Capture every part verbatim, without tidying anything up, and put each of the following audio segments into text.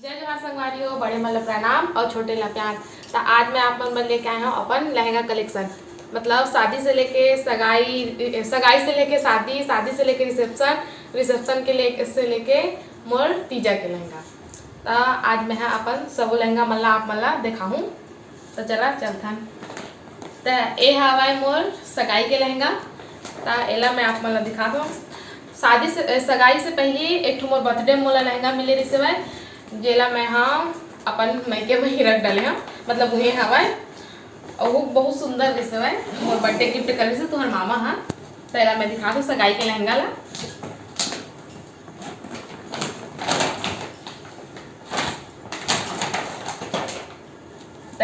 जय जोहार संगवारी हो, बड़े मन ला प्रणाम और छोटे ला प्यार। त आज मैं आप मन बर लेके आए हूँ अपन लहंगा कलेक्शन, मतलब शादी से लेके सगाई, सगाई से लेके शादी, शादी से लेके रिसेप्शन, रिसेप्शन के ले से लेके मोर तीजा के लहंगा। त आज मैं ह अपन सबो लहंगा मन ला आप मन ला देखाहूँ। त चला चलथन। त ए हवय मोर सगाई के लहंगा। त एला मैं आप मन ला दिखात हूँ। शादी से, सगाई से पहले एक ठो मोर बर्थडे में मोला लहंगा मिले रिहिस हवय, जेला मैं ह अपन मइके में ही रख डाले हव, मतलब उहे हवय। अउ वो बहुत सुंदर रिहिस हवय, मोर बर्थडे गिफ्ट करे रिहिस तुहर मामा ह। त एला मैं दिखात हूँ सगाई के लहंगा ला। त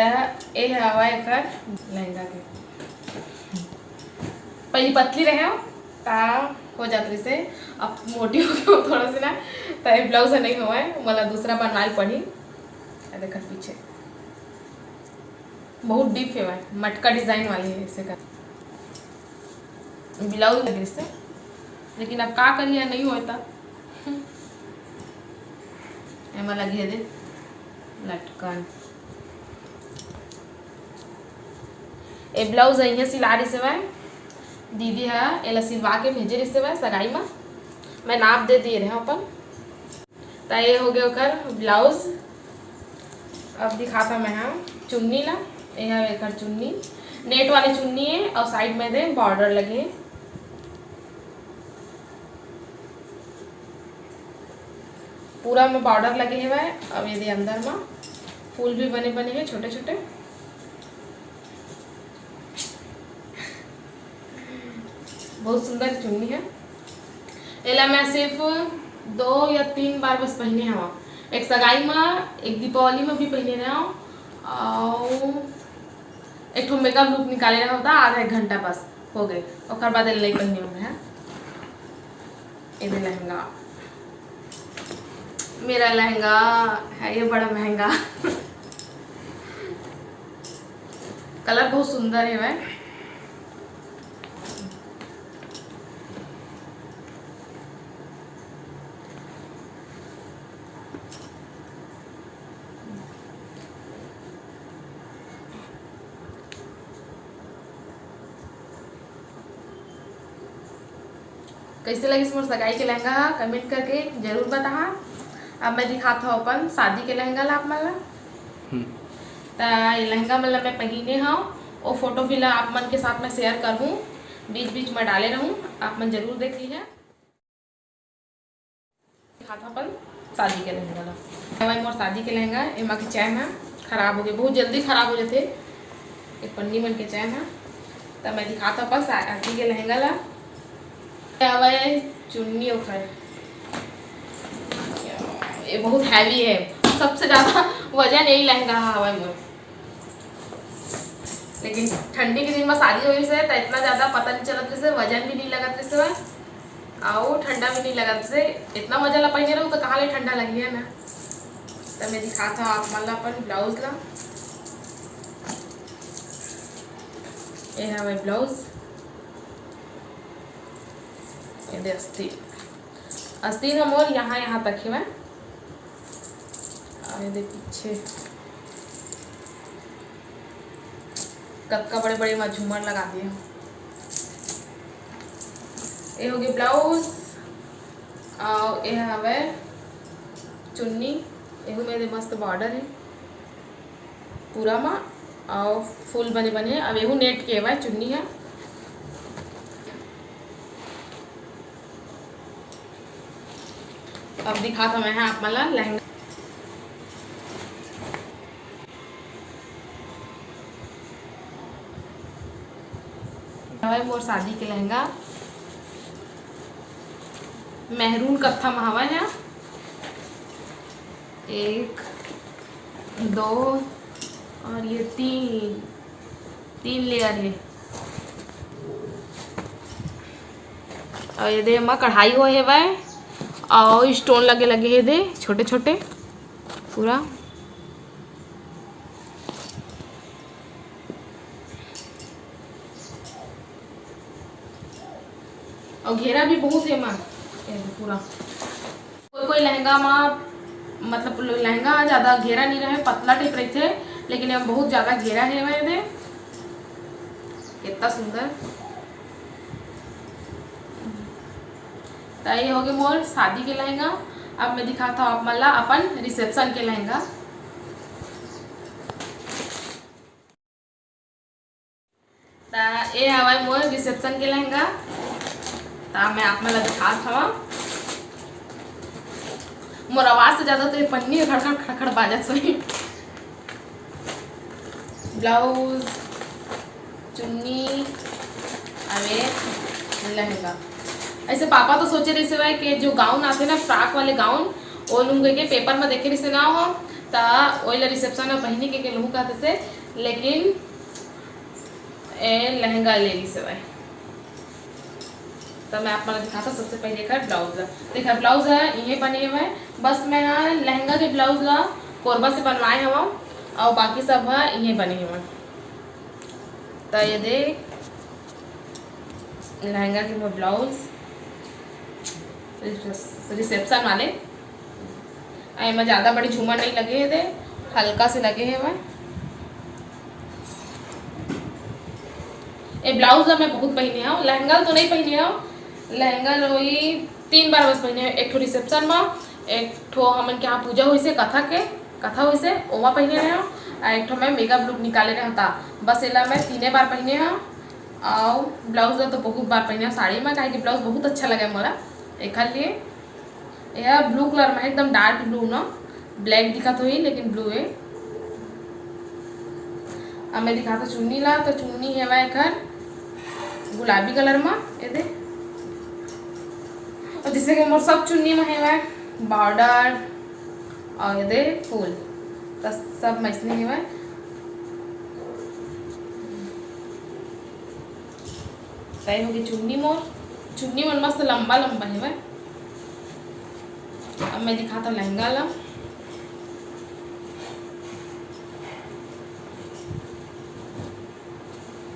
ए हवय एकर लहंगा के। पहली पतली रहे हो, त हो जात रहिसे, अब मोटी हो गई हो थोड़ा सा ना, त ये ब्लाउज नहीं होवय, मोला दूसरा बनवाए पड़ी। ये देखत पीछे बहुत डीप हेवय, मटका डिजाइन वाली है इसे का। ब्लाउज लगे से, लेकिन अब का करिए, नहीं होता। एमा लगे दे लटकन। ए ब्लाउज इहाँ सिला रिहिस हवय, दीदी ह एला सिलवा के भेजे रिहिस हवय सगाई म। मैं नाप दे दिए रहे अपन। त ये हो गया ओकर ब्लाउज। अब दिखाता मैं हा चुन्नी ला। ये हा एकर चुन्नी, नेट वाली चुन्नी है और साइड में दे बॉर्डर लगे है। पूरा में बॉर्डर लगे हुए है। अब ये दे अंदर में फूल भी बने बने हैं छोटे छोटे। बहुत सुंदर चुन्नी है। एला मैं सिर्फ दो या तीन बार बस पहने हवा। एक सगाई में, एक दीपावली में भी पहने रहे हव, और एक ठो मेकअप लुक निकाले रहे होता आधा एक घंटा बस हो गए, ओकर बाद एला नहीं पहने हुए हैं। ये दे लहंगा, मेरा लहंगा है ये बड़ा महंगा। कलर बहुत सुंदर है भाई। कैसे लगिस मोर सगाई के लहंगा हा, कमेंट करके जरूर बताहा। अब मैं दिखात हव अपन शादी के लहंगा ला आप मन ला। हम्म। त ये लहंगा मन ला मैं पहिने हव, ओ फोटो भी ला आप मन के साथ मैं शेयर करहूँ, बीच बीच में डाले रहूँ, आप मन जरूर देख लीजिए। दिखात हव अपन शादी के लहंगा ला। हवय मोर शादी के लहंगा, एमा के चैन ह खराब हो गए, बहुत जल्दी खराब हो जाथे एक पन्नी मन के चैन ह। त मैं दिखात हव अपन शादी के लहंगा ला। हवय चुन्नी ओखर, ये बहुत हैवी है, सबसे ज्यादा वजन यही लहंगा हवय मोर। लेकिन ठंडी के दिन में शादी होइस हे, त इतना ज्यादा पता नहीं चलत रहिस हे, वजन भी नहीं लगत रहिस हे, अउ ठंडा भी नहीं लगत रहिस हे। इतना वजन ला पहिने रहूं, त कहाँ ले ठंडा लगही, है ना? त मैं दिखात हव आप मन ला अपन ब्लाउज ला। ये हवय ब्लाउज, ये दे अस्तीन, अस्तीन ह मोर यहाँ, यहाँ तक हेवय। अउ ये दे पीछे कतका बड़े बड़े मा झूमर लगा दिए हव। ये होगे ब्लाउज, अउ ये हवय चुन्नी, एहू में दे मस्त बॉर्डर है पूरा मा, अउ फूल बने बने। अब एहू नेट के हवय चुन्नी ह। अब दिखात हव मैं हा आप मन ला लहंगा। हवय मोर शादी के लहंगा, मैरून कत्था म हवय हा। एक, दो और ये तीन, तीन लेयर है। और ये दे एमा कढ़ाई होए हेवय, और स्टोन लगे लगे हे दे छोटे छोटे पूरा। और घेरा भी बहुत है एमा, ये दे पूरा। कोई कोई लहंगा मा मतलब लहंगा ज्यादा घेरा नहीं रहे, पतला टाइप रहिथे, लेकिन एमा बहुत ज्यादा घेरा हे। एदे कितना सुंदर। त ये होगे मोर शादी के लहंगा। अब मैं दिखात हव आप मन ला अपन रिसेप्शन के लहंगा। त ये हवय मोर रिसेप्शन के लहंगा। त मैं आप मन ला दिखात हव। मोर आवाज से ज्यादा तो ये पन्नी खड़खड़ खड़खड़ बाजत होही। ब्लाउज, चुन्नी, अउ ये लहंगा। ऐसे पापा तो सोचे रहिस हवय कि जो गाउन आथे ना, फ्रॉक वाले गाउन, ओ लूंगे के paper में देखे रहिस ना हो, त ओइला रिसेप्शन में पहिने के, के लूं कहत से, लेकिन ए लहंगा ले लिस हवय। त मैं आप मन ला दिखात हव सबसे पहले एकर ब्लाउज ला। देखा, ब्लाउज ह इहे बने हवय। बस मैं ह लहंगा के ब्लाउज ला कोरबा से बनवाए हवं, अउ बाकी सब ह इहे बने हवय। त ये दे लहंगा के मोर ब्लाउज रिसेप्शन वाले। अउ एमा ज्यादा बड़े झूमर नहीं लगे हे, दे हल्का से लगे हे एमा। ए ब्लाउज ला मैं बहुत पहिने हव, लहंगा ल तो नहीं पहिने हव। लहंगा ल वही तीन बार बस पहिने हव। एक ठो रिसेप्शन म, एक ठो हमन के यहाँ पूजा होइसे, कथा के, कथा होइसे, ओमा पहिने रहेंव। अउ एक ठो मैं मेकअप लुक निकाले रहेंव ता, बस एला मैं तीने बार पहिने हव। अउ ब्लाउज ला तो बहुत बार पहिने हव साड़ी म, काहे कि ब्लाउज बहुत अच्छा लगे मोला, एखर लिए। एहा ब्लू कलर म हे, एकदम डार्क ब्लू न, ब्लैक दिखत होही लेकिन ब्लू हे। अब मैं दिखात हव चुन्नी ला, तो चुन्नी हेवय एखर गुलाबी कलर म, ये दे। अउ जैसे कि मोर सब चुन्नी म हेवय बॉर्डर अउ ये दे फूल, त सब म अइसने हेवय। त ये होगे चुन्नी मोर, चुन्नी मन मस्त लंबा लंबा हेवय। अब मैं दिखात हव लहंगा ला।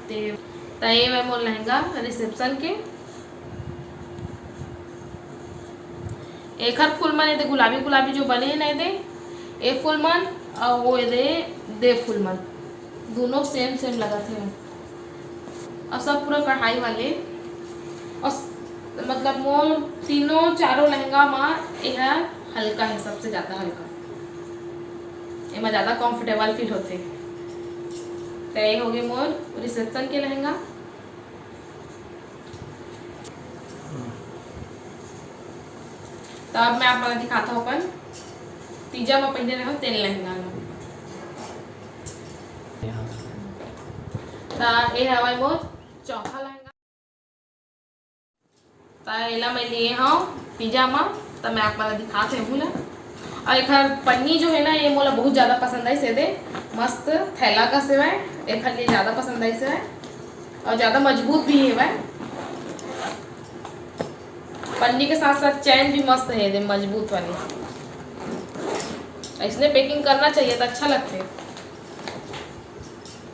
ते, त ये हवय मोर लहंगा रिसेप्शन के। एखर फूल मन ए दे गुलाबी गुलाबी जो बने हे ना ए दे, ए फूल मन अउ वो ए दे, दे फूल मन, दोनों सेम सेम लगत हे। अउ सब पूरा कढ़ाई वाले। अउ स-, मतलब मोर तीनों चारों लहंगा म एहा हल्का हे, सबसे ज्यादा हल्का, एमा ज्यादा कंफर्टेबल फील होथे। त ये होगे मोर रिसेप्शन के लहंगा। त अब मैं आप मन ला दिखात हव अपन तीजा म पहिने रहेंव तेन लहंगा ला। त ए हवय मोर चौथा लहंगा। त एला मैं लिए हव तीजा म, त मैं आप मन ला दिखात हव एहू ला। अउ एखर पन्नी जो हे ना, ये मोला बहुत ज्यादा पसंद आइस। ए दे मस्त थैला कस हेवय, एखर लिए ज्यादा पसंद आइस हवय। अउ ज्यादा मजबूत भी हेवय। पन्नी के साथ साथ चैन भी मस्त हे, ए दे मजबूत वाली। अइसने packing करना चाहिए त अच्छा लगथे।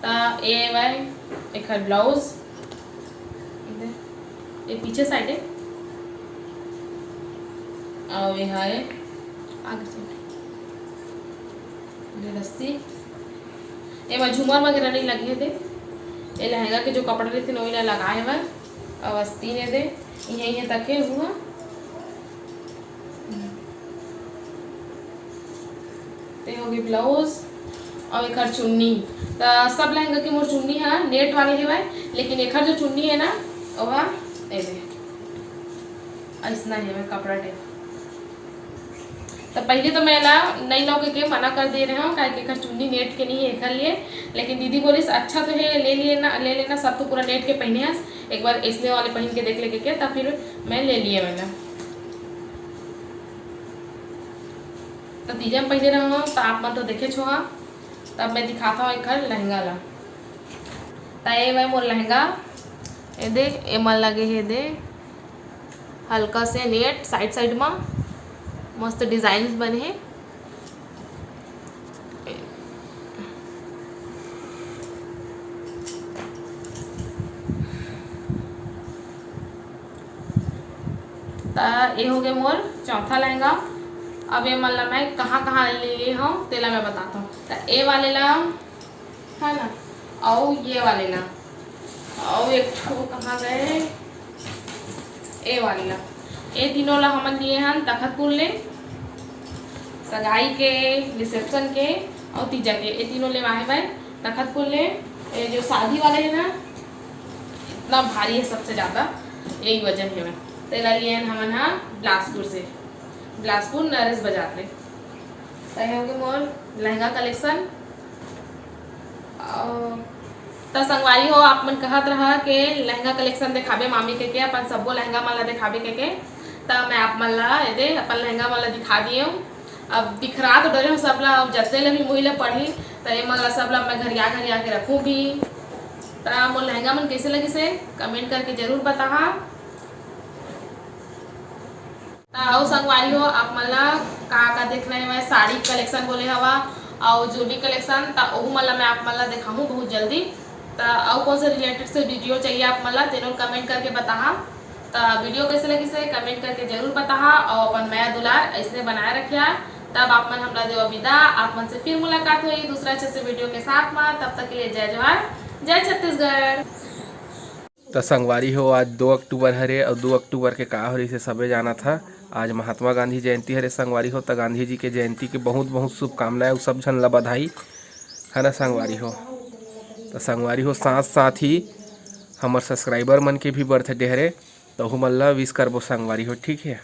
त ए हवय एखर ब्लाउज, ये पीछे साइड हे, अउ ये हवय आगे साइड। ये रस्सी, एमा झूमर वगैरह नहीं लगे हे दे। ये लहंगा के जो कपड़ा रहिथे, ओही ला लगाए हवय। अउ अस्तीन ए दे, इहे इहे तक हे हुआ। ते होगे ब्लाउज अउ एखर चुन्नी। त सब लहंगा के मोर चुन्नी ह नेट वाले हेवय, लेकिन एखर जो चुन्नी हे ना, ओहा ए दे अइसना हेवय कपड़ा टाइप। त पहले तो मैं एला नई लव के, के मना कर दे रहेंव, काहे कि एखर चुन्नी नेट के नहीं हे एखर लिए। लेकिन दीदी बोलिस, "अच्छा तो हे, ले लिए ना, ले लेना, सब तो पूरा नेट के पहिने हस, एक बार अइसने वाले पहिन के देख ले," के, त फिर मैं ले लिए मैं ना। त तीजा म पहिने रहेंव, त आप मन तो देखेच होहा। त अब मैं दिखात हव एखर लहंगा ला। त ए हवय मोर लहंगा, ए दे, एमा लगे हे दे हल्का से नेट साइड साइड म, मस्त डिजाइन्स बने हे। त ए होगे मोर चौथा लहंगा। अब ये मन ला मैं कहाँ कहाँ ले लिए हूँ, तेला मैं बताता हूँ। तो ये वाले ला, है ना, और ये वाले ला, और एक ठो कहाँ गए, ये वाले ला, ये तीनों ला हमन लिए हन तखतपुर ले, सगाई के, रिसेप्शन के और तीजा के, ये तीनों लेवाए भाई तखतपुर ले। ये जो शादी वाले है ना, इतना भारी है सबसे ज़्यादा, यही वजह है। मैं तेला लिए हन हमन हा बिलासपुर से, बिलासपुर नरेश बाजार ले। तो ये होगे मोर लहंगा कलेक्शन। त संगवारी हो, आप मन कहत रहा के लहंगा कलेक्शन दिखाबे मामी के, के अपन सब्बो लहंगा मन ला दिखाबे के, के। त मैं आप मन ला ये दे अपन लहंगा मन ला दिखा दिए हूँ। अब दिखरा तो डरे हूँ सबला, अब जते ले भी मुही ला पढ़ी, त ये मन ला सबला मैं घरिया घरिया के रखूँ भी। त मोर लहंगा मन कैसे लगिस हे, कमेंट करके जरूर बताहा। त अउ संगवारी हो, आप मन ला का का देखना है, मैं साड़ी कलेक्शन बोले हवा, अउ ज्वेलरी कलेक्शन, त ओहू मन ला मैं आप मन ला दिखाहूँ बहुत जल्दी। त अउ कौन से रिलेटेड से वीडियो चाहिए आप मन ला, तेनो कमेंट करके बताहा। त वीडियो कैसे लगिस हे, कमेंट करके जरूर बताहा, अउ अपन मया दुलार ऐसने बनाए रखिया। तब आप मन हमला देवा विदा, आप मन से फिर मुलाकात होई दूसरा अच्छे से वीडियो के साथ में। तब तक के लिए जय जोहार, जय छत्तीसगढ़। त संगवारी हो, आज दो अक्टूबर हरे, अउ दो अक्टूबर के का हो रहिस हे, सबे जानत हा। आज महात्मा गांधी जयंती हरे संगवारी हो, त गांधी जी के जयंती के बहुत बहुत शुभकामनाएं, अउ सब झन ला बधाई, है ना संगवारी हो। त संगवारी हो, साथ साथ ही हमर सब्सक्राइबर मन के भी बर्थडे हरे, तहू मन ला विश करबो संगवारी हो, ठीक है।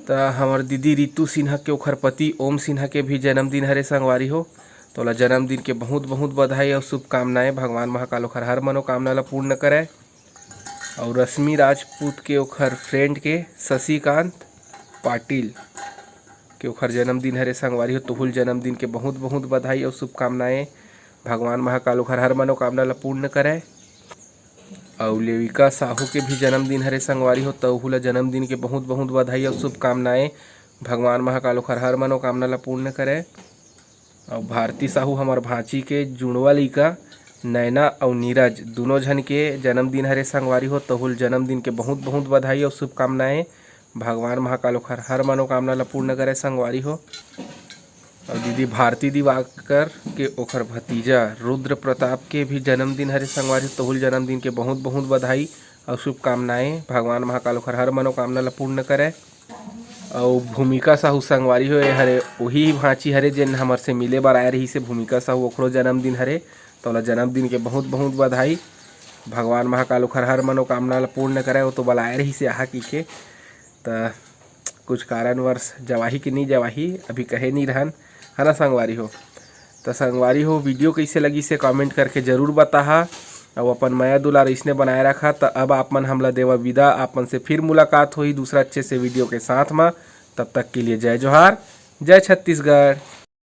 त हमर दीदी रितु सिन्हा के, ओखर पति ओम सिन्हा के भी जन्मदिन हरे संगवारी हो, तोला जन्मदिन के बहुत बहुत बधाई अउ शुभकामनाएं। भगवान महाकाल ओखर हर मनोकामना ला पूर्ण करे। अउ रश्मि राजपूत के, ओखर फ्रेंड के, शशिकांत पाटिल के ओखर जन्मदिन हरे संगवारी हो, तोहुल जन्मदिन के बहुत बहुत बधाई अउ शुभकामनाएं। भगवान महाकाल ओखर हर मनोकामना ला पूर्ण करे। अउ लेविका साहू के भी जन्मदिन हरे संगवारी हो, तोहू ला जन्मदिन के बहुत बहुत बधाई अउ शुभकामनाएं। भगवान महाकाल ओखर हर मनोकामना ला पूर्ण करे। अउ भारती साहू, हमर भांची के जुड़वा लइका नैना अउ नीरज, दुनों झन के जन्मदिन हरे संगवारी हो, तोहुल जन्मदिन के बहुत बहुत बधाई अउ शुभकामनाएं। भगवान महाकाल ओखर हर मनोकामना ला पूर्ण करे संगवारी हो। अउ दीदी भारती दिवाकर के, ओखर भतीजा रुद्र प्रताप के भी जन्मदिन हरे संगवारी हो, तोहुल जन्मदिन के बहुत बहुत बधाई अउ शुभकामनाएं। भगवान महाकाल ओखर हर मनोकामना ला पूर्ण करे। अउ भूमिका साहू संगवारी हो, ये हरे ओही भांची हरे जेन हमर से मिले बर आए रहिस हे। भूमिका साहू, ओखरो जन्मदिन हरे, तोला जन्मदिन के बहुत बहुत बधाई। भगवान महाकाल ओखर हर मनोकामना ला पूर्ण करे। वो तो बलाए रहिस हे आहा कहिके, त कुछ कारणवश जवाही कि नहीं जवाही, अभी कहे नहीं रहन, है ना संगवारी हो। त संगवारी हो, वीडियो कैसे लगिस हे कमेंट करके जरूर बताहा, अउ अपन मया दुलार इसने बनाए रखा। त अब आप मन हमला देवा विदा, आप मन से फिर मुलाकात होही दूसरा अच्छे से वीडियो के साथ में। तब तक के लिए जय जोहार, जय छत्तीसगढ़।